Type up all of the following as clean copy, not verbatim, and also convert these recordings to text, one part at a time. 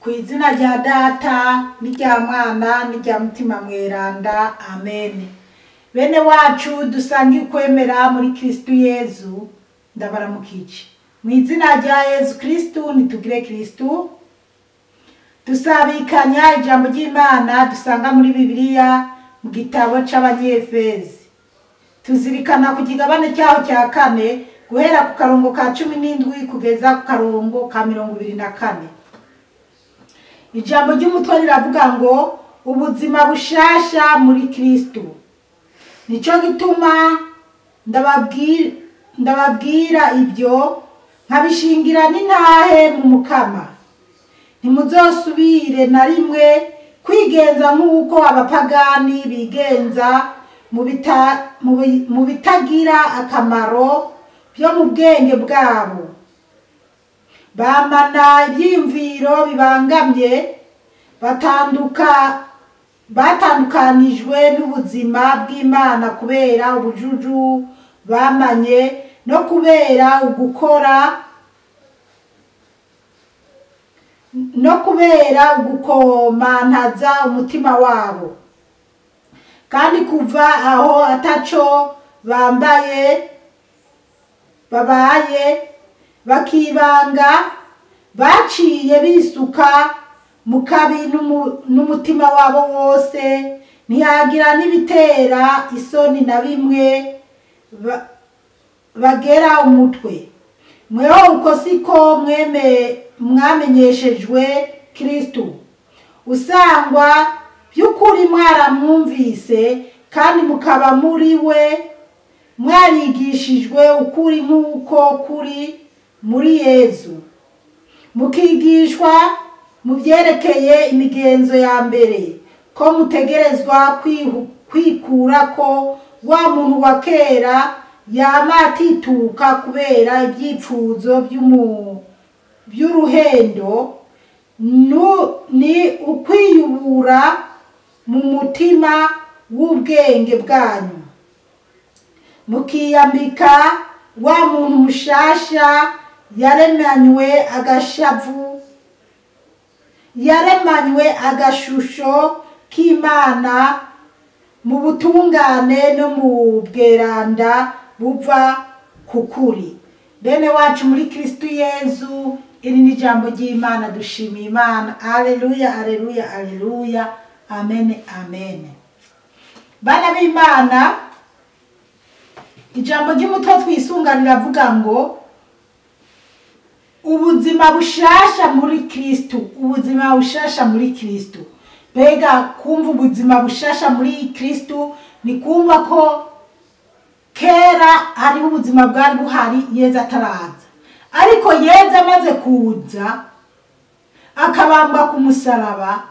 Ku izina rya Data n'irya Mwana n'irya Mutima Mweranda, amen. Bene wacu dusangiye ukwemera muri Kristu Yezu, ndabaramukije. Mu izina rya Yezu Kristu nitugire Kristu. Dusabikanya ijambo ry'Imana dusanga muri Bibiliya mu gitabo c'Abanyefezi. Tuzirikana ku kigabane cyaho cya kane guhera ku karongo ka 17 kugeza ku karongo ka 24. Ijambo ry'umutwe riravuga ngo ubuzima bushasha muri Kristu. Nico gituma ndababwira ibyo nkabishingira n'intahe mu Mukama. Ntimuzosubire na rimwe kwigenza nk'uko abapagani bigenza mu bitagira akamaro byo mu bwenge bwabo. Bamana ibyiyumviro bibangamye, batandukanijwe n'ubuzima bw'Imana kubera ubujuju bamanye no kubera ugukora no kubera ugukomantaza umutima wabo. Kandi kuva aho ataco bambaye babaye bakibanga, baciye bisuka mu kabi n'umutima wabo wose, ntihagira n'ibitera isoni na bimwe bagera umutwe. Mweho uko siko mwamenyeshejwe Kristu, usangwa by'ukuri mwaramwumvise kandi mukaba muri we, mwarigishijwe ukuri nk'uko kuri muri Yezu, mukigishwa mu byerekeye imigenzo ya mbere, ko mutegerezwa kwikurako wa muntu wa kera yama atituka kubera ibyipfuzo by'uruhendo, ni ukwiyubura mu mutima w'ubwenge bwanyu, mukiyambika wa muntu mushasha yaremanywe agashavu, yaremanywe agashusho k'Imana mu butungane no mu bweranda buva ku kuri. Bene wacu muri Kristu Yezu, iri ni ijambo ry'Imana, dushimiye Imana. Alleluya, alleluya, alleluya, amen, amen. Bana b'Imana, ijambo ry'umutwe twisunga riravuga ngo ubuzima bushasha muri Kristu, ubuzima bushasha muri Kristu. Mbega kumva ubuzima bushasha muri Kristu ni kumva ko kera hariho ubuzima bwari buhari Yezu ataraza, ariko Yezu amaze kuza akabambwa ku musaraba,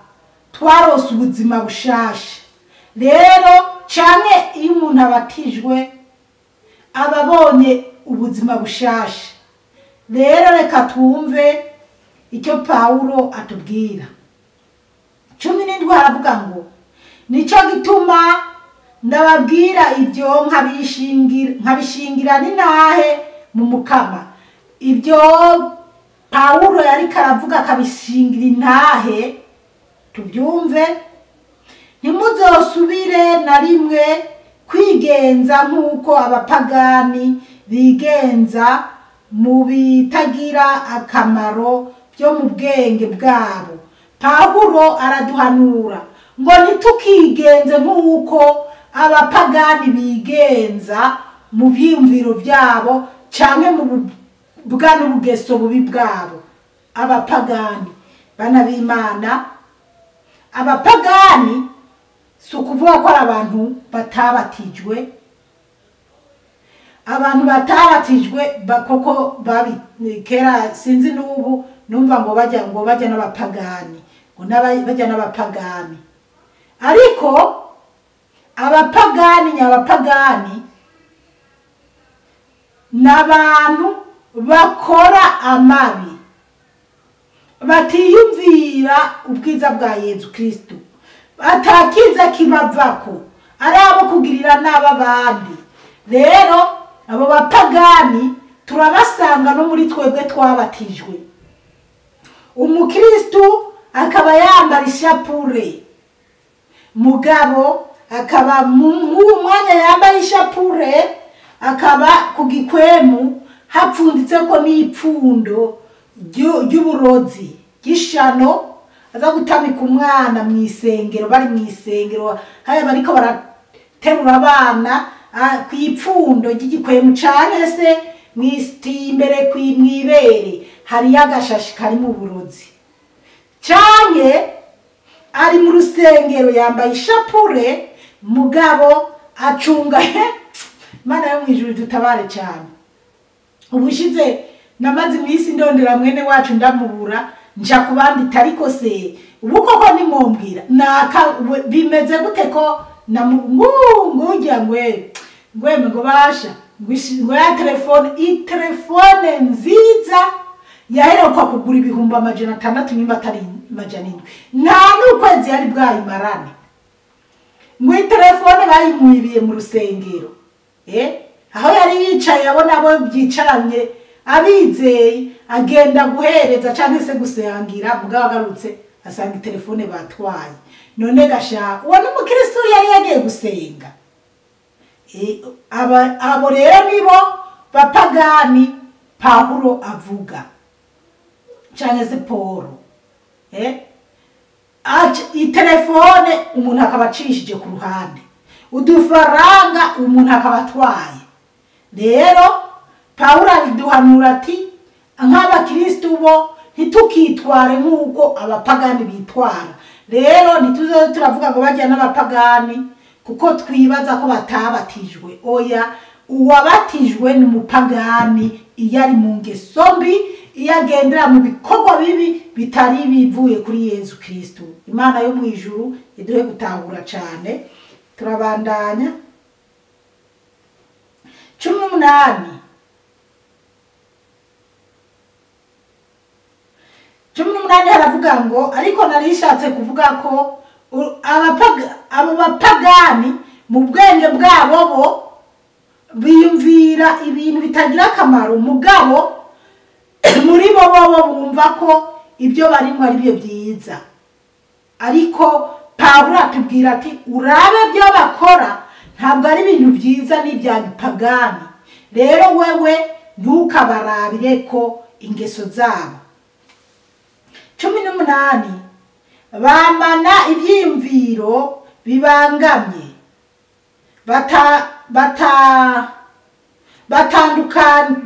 twarose ubuzima bushasha. Rero canke iyo umuntu abatijwe ababonye ubuzima bushasha. Rero reka twumve icyo Pawulo atubwira. 17 aravuga ngo nico gituma ndababwira ibyo nkabishingira n'intahe mu Mukama. Ibyo Pawulo yariko aravuga akabishingira intahe, tubyumve. Ntimuzosubire na rimwe kwigenza nk'uko abapagani bigenza mu bitagira akamaro byo mu bwenge bwabo. Pawulo araduhanura ngo ntitukigenze nk'uko abapagani bigenza mu vyiyumviro byabo canke mu bwa n'ubugeso bubi bwabo. Abapagani, bana b'Imana, abapagani si ukuvuga ko ari abantu batabatijwe. Abantu batabatijwe koko babi kera, sinzi n'ubu numva ngo bajya n'abapagani, ngo bajya n'abapagani. Ariko abapagani nyabapagani n'abantu bakora amabi, batiyumvira ubwiza bwa Yezu Kristu, atakiza kibavako, ari abo kugirira n'abandi. Rero abo bapagani turabasanga no muri twebwe twabatijwe. Umukristu akaba yambara ishapure, mugabo akaba mu mwanya yambaye ishapure akaba ku gikwemu hapfunditse ko n'ipfundo ry'uburozi ry'ishano, aza gutamika umwana mu isengero, bari mu isengero haya bariko baraterura abana ku ipfundo ry'igikwemu canke se mw'imbere mw'ibere hariyo agashashi kari mu burozi, canke ari mu rusengero yambaye ishapure mugabo acunga. Imana yo mw'ijuru dutabare cyane. Ubushize namaze iminsi ndondera mwene wacu ndamubura, nja kubandi tariko se ubu koko nimumbwira naka bimeze gute ko namungujya ngwe ngweme ngo basha ngo ya telefone, itelefone nziza yaheruka kugura 600,000 nimba atari 700, nta n'ukwezi yari bwayimarane, ngo itelefone bayimwibiye mu rusengero aho yari yicaye abona abo byicaranye abizeye, agenda guhereza cyangwa se gusangira, mugabo agarutse asanga telefone batwaye. None gasha uwo n'umukristo yari yagiye gusenga. Abo rero nibo bapagani Pawulo avuga cyangwa se Paul. Itelefone umuntu akaba acishije ku ruhande, udufaranga umuntu akaba atwaye. Rero Pawulo ariduhanura ati nk'abakristo bo ntitukitware nk'uko abapagani bitwara. Rero ntituze turavuga ngo bajya n'abapagani kuko twibaza ko batabatijwe. Oya, uwabatijwe ni umupagani iyo ari mu ngeso mbi, iyo agendera mu bikorwa bibi bitari bivuye kuri Yezu Kristo. Imana yo mu ijuru iduhe gutahura cyane. Turabandanya 18. 18 haravuga ngo ariko narishatse kuvuga ko abo bapagani mu bwenge bwabo bo biyumvira ibintu bitagira akamaro, mugabo muri bo bo bumva ko ibyo barimo ari byo byiza. Ariko Pawulo atubwira ati urabe byo bakora ntabwo ari ibintu byiza n'ibya gipagani, rero wewe ntukabarabire ko ingeso zabo. 18 bamana ibyiyumviro bibangamye,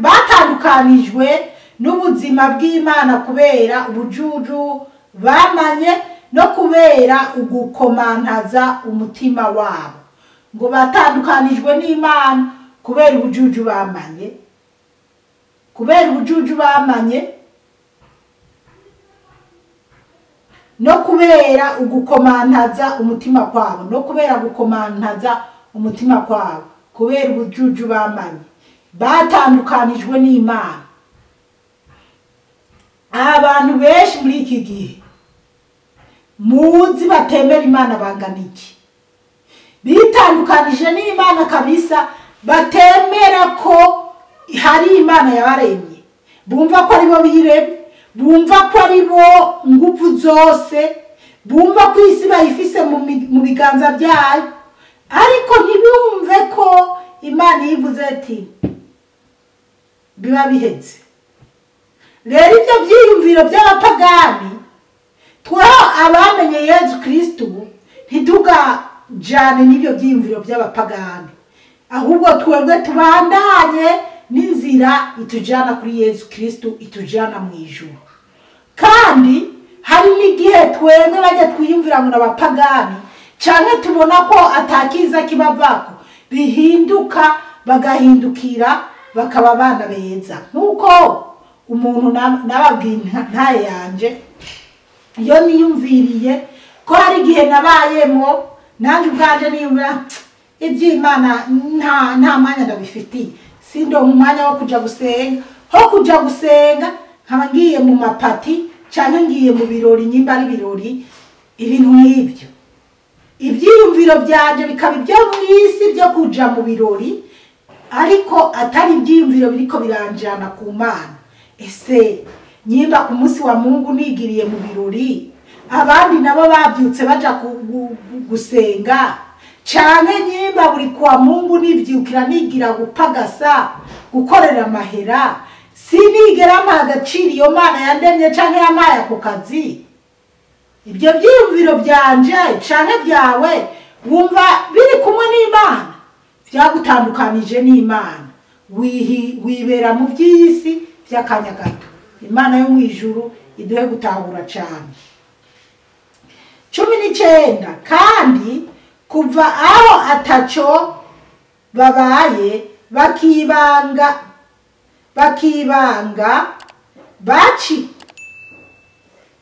batandukanijwe n'ubuzima bw'Imana kubera ubujuju bamanye no kubera ugukomantaza umutima wabo. Ngo batandukanijwe n'Imana kubera ubujuju bamanye, kubera ubujuju bamanye no kubera ugukomantaza umutima kwabo, no kubera gukomantaza umutima kwabo kubera ubujuju bamanye, batandukanijwe n'Imana. Abantu benshi muri iki gihe muzi batemera Imana bangana iki, bitandukanije n'Imana kabisa, batemera ko hari Imana yabaremye, bumva ko aribo biremye, bumva ko aribo nguvu zose, bumva ko isi bayifise mu biganza byayo, ariko ntibumve ko Imana yivuze ati biba bihetse. Rero ibyo byiyumviro by'abapagani tweho abamenye Yezu Kristo ntitugajane n'ibyo byiyumviro by'abapagani, ahubwo twebwe tubandanye n'inzira itujana kuri Yezu Kristo, itujana mu ijuru. Kandi hari n'igihe twebwe bajya twiyumvira ngo n'abapagani cyane tubona ko atakiza kibavako, bihinduka bagahindukira bakaba abana beza. Nkuko umuntu nababwiye ntaye yanje iyo niyumviriye ko hari igihe nabayemo nanjye ubwanje niyumvira iby'Imana nta mwanya ndabifitiye, sindo umwanya wo kuja gusenga, ho kuja gusenga nkaba ngiye mu mapati cyangwa ngiye mu birori, nyimba ari birori, ibintu nk'ibyo. Ibyiyumviro byanje bikaba ibyo mu isi byo kuja mu birori, ariko atari ibyiyumviro biriko biranjana ku Mana. Ese nyimba ku munsi wa Mungu nigiriye mu birori abandi nabo babyutse baja gusenga, canke nyimba buri kwa Mungu nivyukira nigira gupagasa gukorera amahera, sinigera mpa agaciro iyo Mana yandemye canke yampaye ako kazi. Ibyo byiyumviro byanje canke byawe wumva biri kumwe n'Imana, vyagutandukanije n'Imana, wibera mu by'isi by'akanya gato. Imana yo mu ijuru iduhe gutahura cyane. 19 kandi kuva aho ataco babaye bakibanga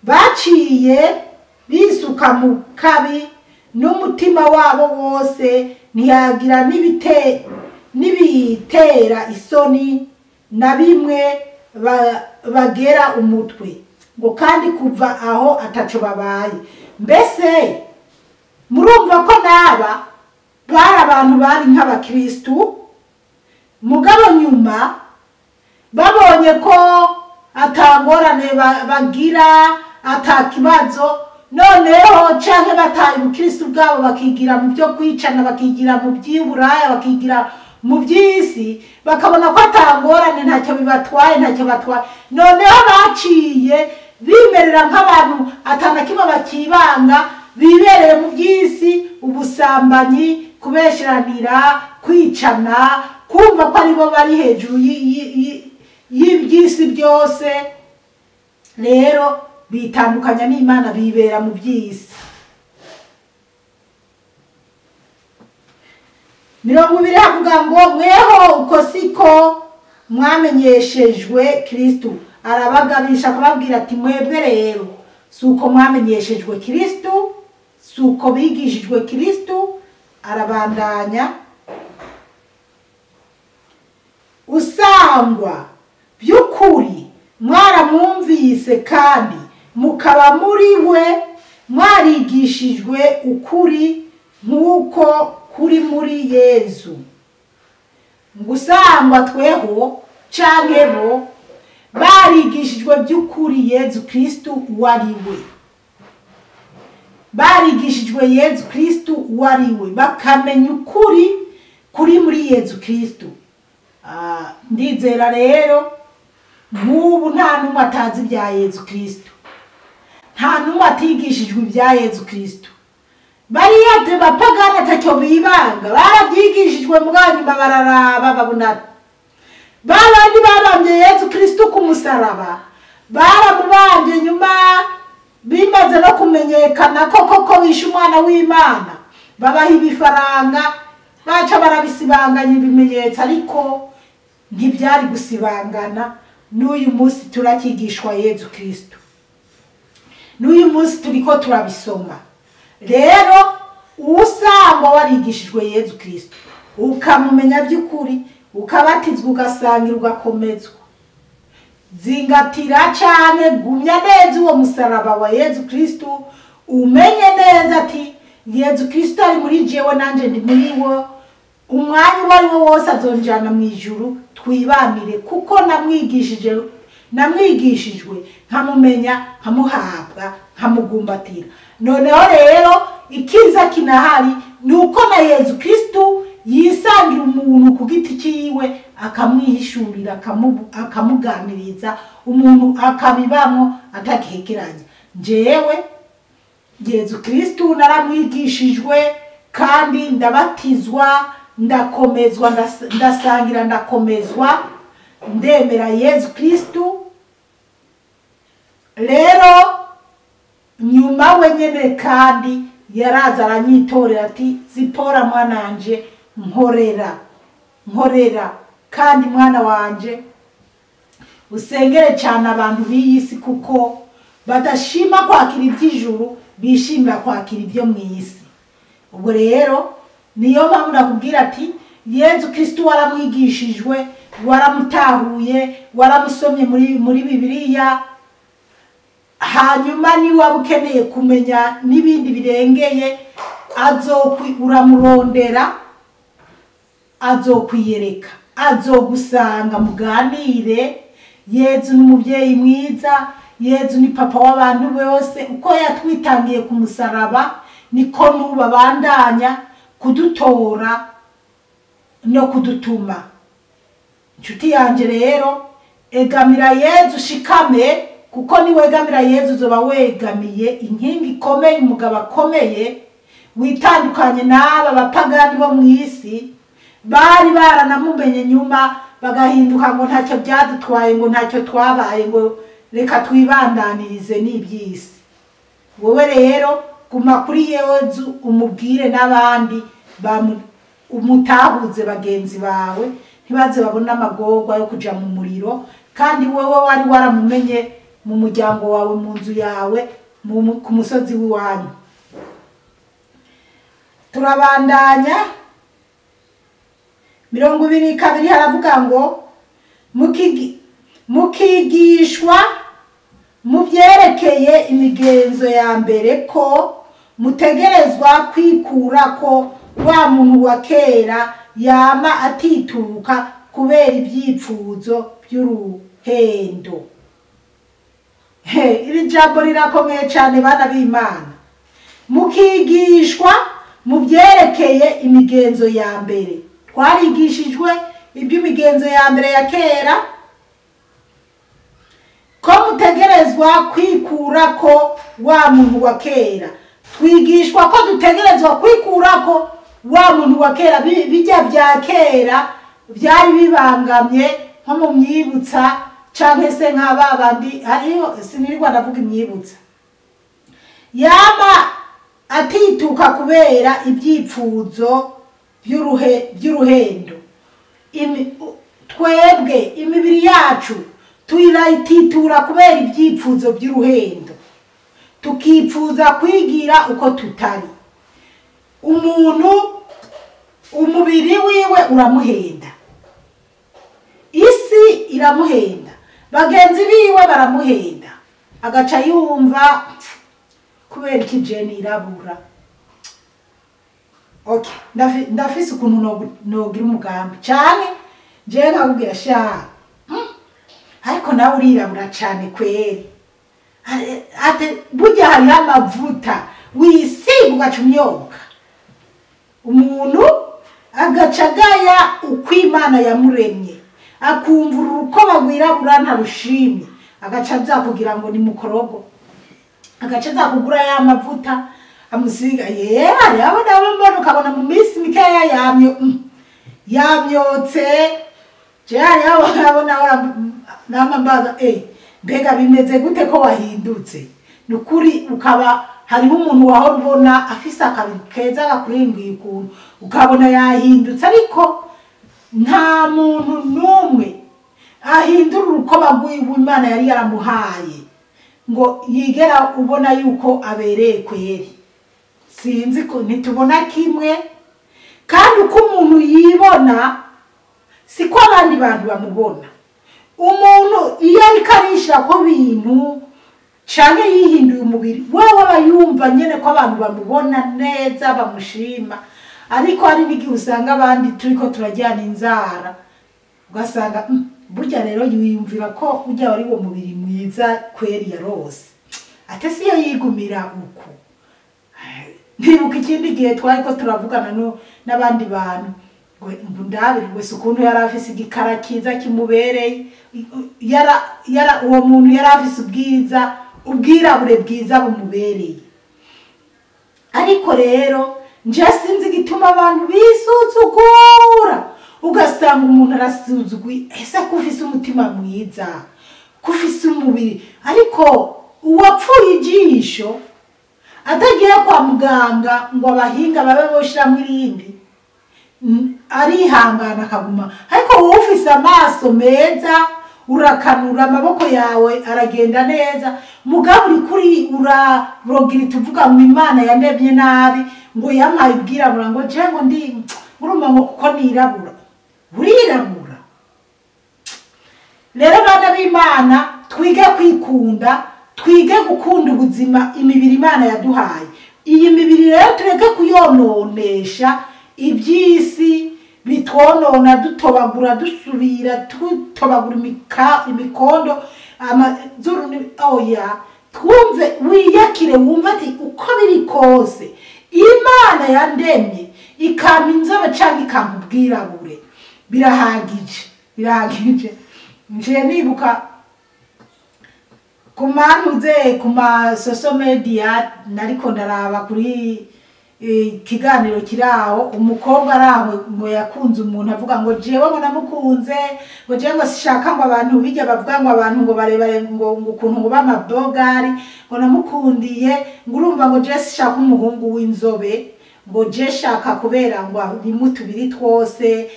baciye bisuka mu kabi n'umutima wabo wose, ntiyagira n'ibitera isoni na bimwe bagera umutwe. Ngo kandi kuva aho ataco babaye. Mbese murumva ko naba bari abantu bari nk'abakristu, mugabo nyuma babonye ko atangorane bagira atakibazo, noneho canke bataye ubukristu bwabo bakigira mu byo kwicana, bakigira mu by'uburaya, bakigira mu by'isi, bakabona ko atangorane ntacyo bibatwaye, ntacyo batwaye. Noneho baciye bimerera nk'abantu atanakimwe bakibanga, bibereye mu by'isi, ubusambanyi, kubesheranira, kwicana, kumva ko aribo bari hejuru y'iby'isi byose. Rero bitandukanya n'Imana, bibera mu by'isi. 20 havuga ngo mweho uko siko mwamenyeshejwe Kristo. Arabagabisha akababwira ati mwebwe rero suko mwamenyeshejwe Kristo, suko bigishijwe Kristo. Arabandanya usangwa by'ukuri mwaramwumvise kandi mukaba muri we mwarigishijwe ukuri nk'uko kuri muri Yezu. Ngusangwa tweho canke bo barigishijwe by'ukuri Yezu Kristo wari we, barigishijwe Yezu Kristo wari we, bakamenya ukuri kuri muri Yezu Kristo. Ndizera rero nk'ubu nta numwe atazi ibya Yezu Kristo, nta numwe atigishijwe ibya Yezu Kristo. Bariya bapagani atacyo bibanga, barabyigishijwe mugabo nyuma bararaba babona babandi babambye Yezu Kristo ku musaraba, baramubambye nyuma bimaze no kumenyekana ko koko bishe umwana w'Imana, babaha ibifaranga baca barabisibanganya ibimenyetso, ariko ntibyari gusibangana. N'uyu munsi turakigishwa Yezu Kristo, n'uyu munsi turiko turabisoma. Rero usangwa warigishijwe Yezu Kristo ukamumenya by'ukuri, ukabatizwa, ugasangira, ugakomezwa, zingatira cyane, gumya neza uwo musaraba wa Yezu Kristo, umenye neza ati Yezu Kristo ari muri jewe nanje ndi muri we, umwanya uwo ari wo wose azonjana mu ijuru twibanire, kuko namwigishijwe nkamumenya, nkamuhabwa, nkamugumbatira. Noneho rero ikiza kinahari ni uko na Yezu Kristo yisangira umuntu ku giti cyiwe, akamwihishurira, akamuganiriza, umuntu akabibamo atagihekeranya. Jewe Yezu Kristo naramwigishijwe kandi ndabatizwa, ndakomezwa, ndasangira, ndakomezwa, ndemera Yezu Kristo. Rero nyuma wenyene kandi yaraza aranyitorera ati Zipora mwananje, nkorera nkorera, kandi mwana wanje usengere cyane abantu b'iyisi, kuko badashima kwakira iby'ijuru, bishimira kwakira ibyo mu isi. Ubwo rero niyo mpamvu nakubwira ati Yezu Kristo waramwigishijwe, waramutahuye, waramusomye muri Bibiliya, hanyuma niba ukeneye kumenya n'ibindi birengeye uramurondera, azokwiyereka, azogusanga muganire. Yezu ni umubyeyi mwiza, Yezu ni papa w'abantu bose. Uko yatwitangiye ku musaraba niko n'ubu abandanya kudutora no kudutuma. Inshuti yanje rero, egamira Yezu ushikame, kuko niwegamira Yezu uzoba wegamiye inkingi ikomeye, umugabo akomeye, witandukanye n'aba bapagani bo mw'isi bari baranamumenye nyuma bagahinduka ngo ntacyo byadutwaye, ngo ntacyo twabaye, ngo reka twibandanirize n'iby'isi. Wowe rero guma kuri Yezu, umubwire n'abandi umutahuze bagenzi bawe, ntibaze babone amagorwa yo kuja mu muriro, kandi wowe wari waramumenye mu muryango wawe, mu nzu yawe, ku musozi w'iwanyu. Turabandanya 22 haravuga ngo mukigishwa mu byerekeye imigenzo ya mbere ko mutegerezwa kwikura ko wa muntu wa kera yama atituka kubera ibyipfuzo by'uruhendo. Iri jambo rirakomeye cyane bana b'Imana. Mukigishwa mu byerekeye imigenzo ya mbere. Twarigishijwe iby'imigenzo ya mbere ya kera, ko mutegerezwa kwikura ko wa muntu wa kera. Twigishwa ko dutegerezwa kwikura ko wa muntu wa kera, bijya bya kera byari bibangamye nko mu myibutsa canke se nka babandi, hariho sinirirwa ndavuga imyibutsa, yama atituka kubera ibyipfuzo by'uruhendo. Twebwe imibiri yacu tuyirayititura kubera ibyipfuzo by'uruhendo, tukipfuza kwigira uko tutari. Umuntu umubiri wiwe uramuhenda, isi iramuhenda, bagenzi biwe baramuhenda, agaca yumva kubera iki je nirabura. Okay, ndafise ukuntu nogira umugambi cyane, je nkakubwira sha, ariko nawe urirabura cyane kweri. Ate burya hariho amavuta wisiga ugaca umyoka. Umuntu agacagaya uko Imana yamuremye, akumva urukoba rwirabura ntarushimye, agaca aza kugira ngo ni mukorogo, agaca aza kugura ya mavuta amusiga. Yewe abo mbona ukabona mu minsi mikeya yamyotse. Je hariho nama mbaza mbega bimeze gute ko wahindutse? Nukuri ukaba hariho umuntu wahora ubona afise akabiri keza gakuringiye ukuntu, ukabona yahindutse, ariko nta muntu n'umwe ahindura urukoba rw'iwe Imana yari yaramuhaye ngo yigera ubona yuko abereye kweri. Sinzi ko ntitubona kimwe, kandi uko umuntu yibona siko abandi bantu bamubona. Umuntu iyo ariko arishira ko bintu canke yihinduye umubiri wewe aba yumva nyene ko abantu bamubona neza bamushima, ariko hari n'igihe usanga abandi turiko turajyana inzara, ugasanga burya rero yiyumvira ko urya wari uwo mubiri mwiza kweri yarose, ate siyo yigumira uko. Ntibuka ikindi gihe twariko turavugana n'abandi bantu ngo ndabire wese ukuntu yari afise igikara kiza kimubereye, uwo muntu yari afise ubwiza, ubwirabure bwiza bumubereye. Ariko rero nje sinzi igituma abantu bisuzugura, ugasanga umuntu arasuzuguye. Ese ko ufise umutima mwiza, ko ufise umubiri, ariko uwapfuye ijisho atagiye kwa muganga ngo abahinga babe boshiramwo irindi, arihangana akaguma. Ariko wowe ufise amaso meza, urakanura amaboko yawe aragenda neza, mugabo uri kuri urarogira tuvuga ngo Imana yandemye nabi, ngo yampaye ubwirabura, ngo je ngo ndi urumva ngo kuko nirabura. Urirabura. Rero bana b'Imana, twige kwikunda, twige gukunda ubuzima imibiri Imana yaduhaye. Iyi mibiri rero tureke kuyononesha iby'isi bitwonona, dutobagura, dusubira tutobagura imikondo. Amazuru ni oya. Twumve, wiyakire, wumve ati uko biri kose Imana yandemye ikampa inzobe canke ikampa ubwirabure, birahagije, birahagije. Nje nibuka ku mantuze ku ma social media, nariko ndaraba kuri ikiganiro kiraho, umukobwa araho ngo yakunze umuntu, avuga ngo jewe ngo namukunze, ngo jewe ngo sishaka ngo abantu bijya bavuga ngo abantu ngo barebare ngo ukuntu ngo b'amabogari, ngo namukundiye ngo urumva ngo jewe sishaka umuhungu w'inzobe, ngo je shaka kubera ngo ni tubiri twose.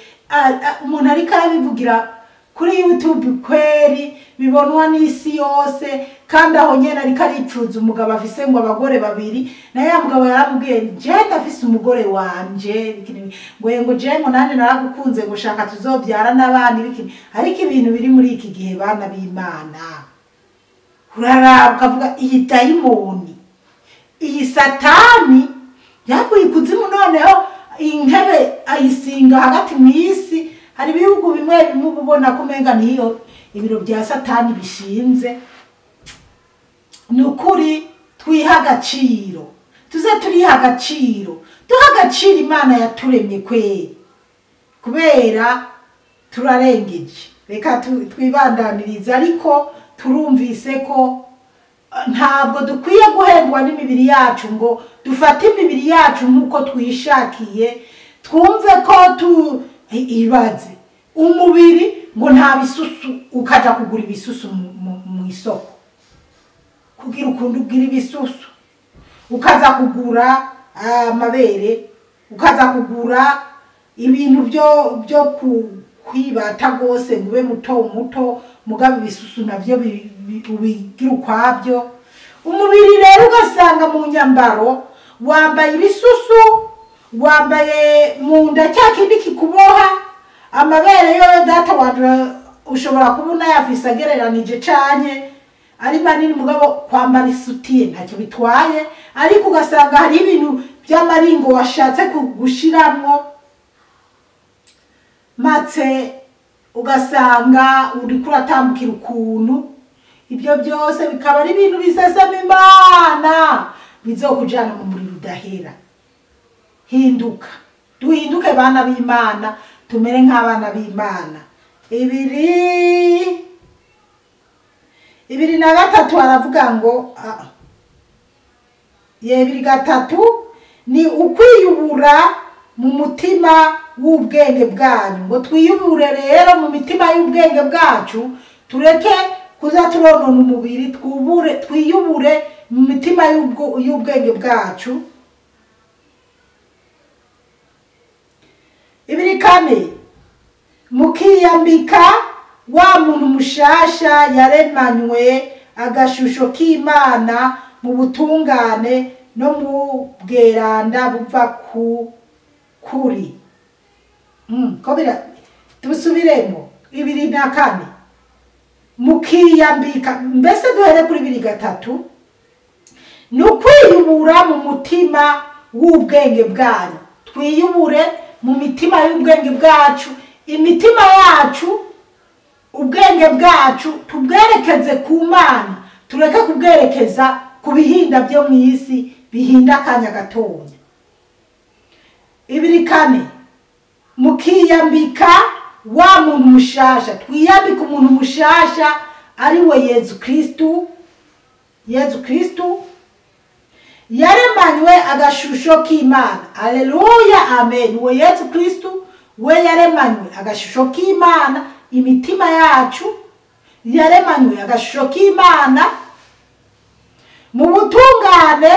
Umuntu ariko arabivugira kuri YouTube kweri, bibonwa n'isi yose, kandi aho nyene ariko aricuza umugabo afise ngo abagore babiri, na ya mugabo yaramubwiye je ndafise umugore wanje, ngo ngo je ngo nanje naragukunze, ngo shaka tuzobyara n'abandi bikini. Ariko ibintu biri muri iki gihe, bana b'Imana, uraraba ukavuga iyi dayimoni, iyi satani yavuye ikuzimu, noneho intebe ayisinga hagati mu isi. Hari ibihugu bimwe bimwe uba ubona ko umenga niyo ibiro bya satani bishinze. Ni ukuri twiha agaciro, tuze turiha agaciro, duha agaciro Imana yaturemye kweri, kubera turarengeje. Reka twibandanirize, ariko turumvise ko ntabwo dukwiye guhendwa n'imibiri yacu, ngo dufate imibiri yacu nk'uko twishakiye, twumve ko tu ibaze umubiri ngo nta bisusu, ukaja kugura ibisusu mu isoko kugira ukuntu ugira ibisusu, ukaza kugura amabere, ukaza kugura ibintu byo kwibata rwose ngo ube muto muto, mugabo ibisusu navyo ubigira ukwabyo. Umubiri rero ugasanga mu nyambaro wambaye ibisusu, wambaye mu nda cya kindi kikuboha, amabere yo data wanje ushobora kuba unayafise agereranije canke ari manini, mugabo kwambara isutiye ntacyo bitwaye, ariko ugasanga hari ibintu by'amaringo washatse gushiramwo, matse ugasanga uriko uratambukira ukuntu. Ibyo byose bikaba ari ibintu bisesema Imana, bizokujana mu muriro udahera. Hinduka, duhinduke bana b'Imana, tumere nk'abana b'Imana. 2:23 aravuga ngo ye 2:3 ni ukwiyubura mu mutima w'ubwenge bwanyu, ngo twiyubure rero mu mitima y'ubwenge bwacu, tureke kuza turonona umubiri, twiyubure mu mitima y'ubwenge bwacu. 2:4 mukiyambika wa muntu mushasha yaremanywe agashusho k'Imana mu butungane no mu bweranda buva ku kuri. Kobira dusubiremo 2:4 mukiyambika, mbese duhere kuri 2:3, ni ukwiyubura mu mutima w'ubwenge bwanyu. Twiyubure mu mitima y'ubwenge bwacu, imitima yacu, ubwenge bwacu tubwerekeze ku Mana, tureke kubwerekeza ku bihinda byo mu isi bihinda akanya gatonya. 2:4 mukiyambika wa muntu mushasha, twiyambika umuntu mushasha ari we Yezu Kristu. Yezu Kristu yaremanywe agashusho k'Imana. Haleluya, amen. We Yezu Kristu we yaremanywe agashusho k'Imana, imitima yacu yaremanywe agashusho k'Imana mu butungane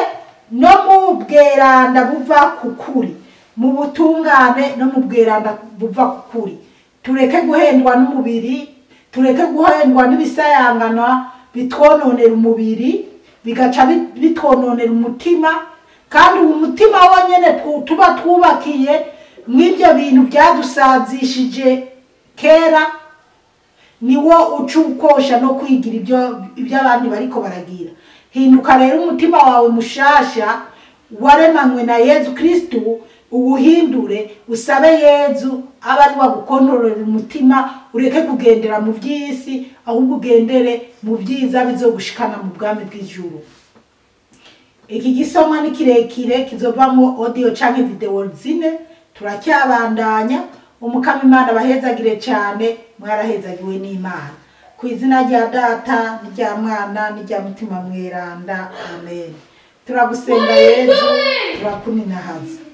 no mu bweranda buva ku kuri. Mu butungane no mu bweranda buva ku kuri. Tureke guhendwa n'umubiri, tureke guhendwa n'ibisayangana bitwononera umubiri, bigaca bitwononera umutima, kandi uwo mutima wonyene tuba twubakiye mw'ibyo bintu byadusazishije kera, niwo uca ukosha no kwigira ibyo abandi bariko baragira. Hinduka rero umutima wawe mushasha waremanywe na Yezu Kristu, Uwuhindure, usabe Yezu abe ari we agukontororera umutima, ureke kugendera mu by'isi, ahubwo ugendere mu byiza bizogushikana mu bwami bw'ijuru. Iki gisomwa ni kirekire, kizovamwo audio canke video zine, turacyabandanya. Umukama Imana abahezagire cyane, mwarahezagiwe n'Imana. Ku izina rya Data n'irya Mwana n'irya Mutima Mweranda, amen. Turagusenga Yezu, turakuninahaza.